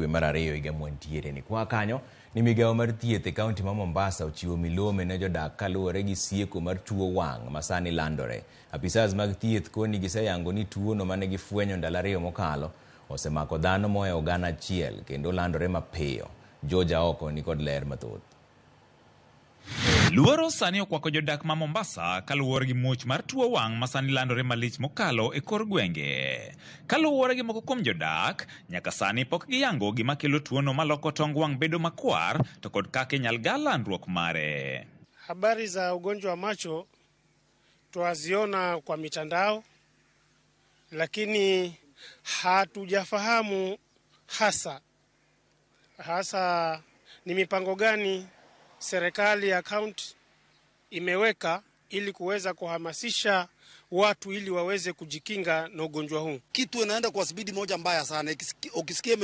Dwe mar ariyo higa mwantiere ni. Kwa kanyo ni migawo mar thieth e kaunti ma Mombasa ochiwo milome ne jodak kaluwore gi sieko mar tuo wang' ma sani landore. Apisas mag thieth koni giseyango ni tuono mane gifwenyo ndalo 2 mokalo osemako dhano mohewo 1,000 kendo landore mapiyo. George Aoko nikod ler mathoth. Luoro sani okwako jodak ma Mombasa kaluwore gi muoch mar tuo wang' ma sani landore malich mokalo e kor gwenge. Kaluwore gi moko kuom jodak, nyaka sani pok giyango gima kelo tuono maloko tong wang' bedo makwar to kod kaka inyal gal landruok mare. Habari za ugonjwa wa macho twaziona kwa mitandao, lakini hatujafahamu hasa ni mipango gani serikali ya kaunti imeweka ili kuweza kuhamasisha watu ili waweze kujikinga na ugonjwa huu. Kitu inaenda kwa spidi moja mbaya sana. Ukisikia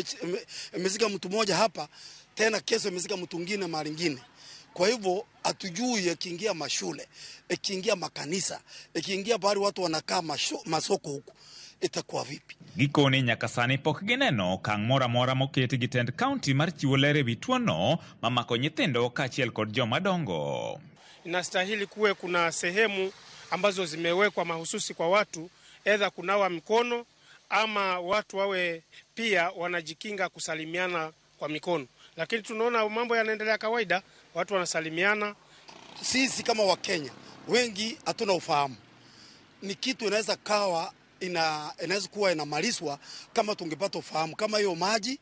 imezika mtu mmoja hapa, tena kesho imezika mtu mwingine mahali nyingine. Kwa hivyo hatujui ikiingia mashule, ikiingia makanisa, ikiingia bali watu wanakaa masoko huku itakuwa vipi? Gikone nyaka sani pok gineno okang' moro amora moketi gi tend kaunti mar chiwo ler ewi tuono mamako nyithindo kaachiel kod joma dongo. Inastahili kuwe kuna sehemu ambazo zimewekwa mahususi kwa watu, aidha kunawa mkono ama watu wawe pia wanajikinga kusalimiana kwa mikono. Lakini tunaona mambo yanaendelea kawaida, watu wanasalimiana. Sisi kama Wakenya wengi hatuna ufahamu. Ni kitu inaweza kawa inaweza kuwa inamalizwa kama tungepata ufahamu. Kama hiyo maji,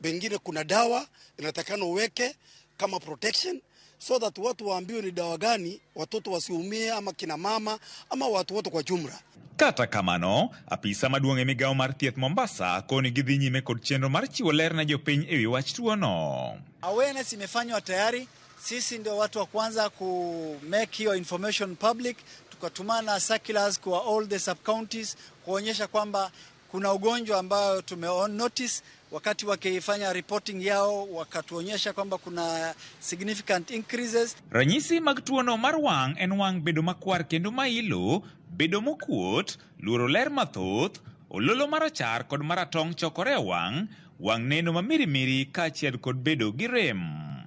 pengine kuna dawa inatakana uweke kama protection so that watu waambiwe ni dawa gani, watoto wasiumie ama kina mama ama watu wote kwa jumla. Kata kamano, apisa maduong' e migawo mar thieth Mombasa koni gidhi nyime kod chenro mar chiwo ler ne jopiny ewi wach tuono. Awareness imefanywa tayari, sisi ndio watu wa kwanza ku make hiyo information public, tukatumana circulars kwa all the sub counties kuonyesha kwamba kuna ugonjwa ambao tume notice. Wakati wakifanya reporting yao wakatuonyesha kwamba kuna significant increases. Ranyisi mag tuono mar wang' en wang' bedo makwar kendo mailo, bedo mokuot, luoro ler mathoth, ololo marachar kod maratong' chokore e wang', wang' neno mamirimiri kaachiel kod bedo gi rem.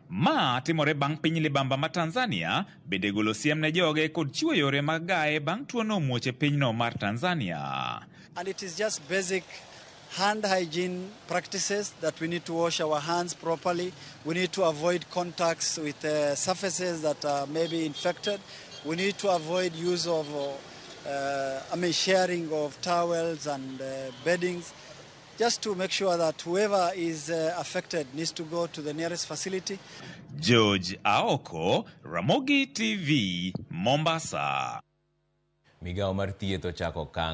Ma timore bang' piny libamba ma Tanzania bende golo siem ne joge kod chiwo yore mag gaye bang' tuono muoch e pinyno mar Tanzania. And it is just basic hand hygiene practices that we need to wash our hands properly. We need to avoid contacts with surfaces that are maybe infected. We need to avoid use of I mean, sharing of towels and beddings, just to make sure that whoever is affected needs to go to the nearest facility. George Aoko, Ramogi TV, Mombasa. Migawo mar thieth ochako okang'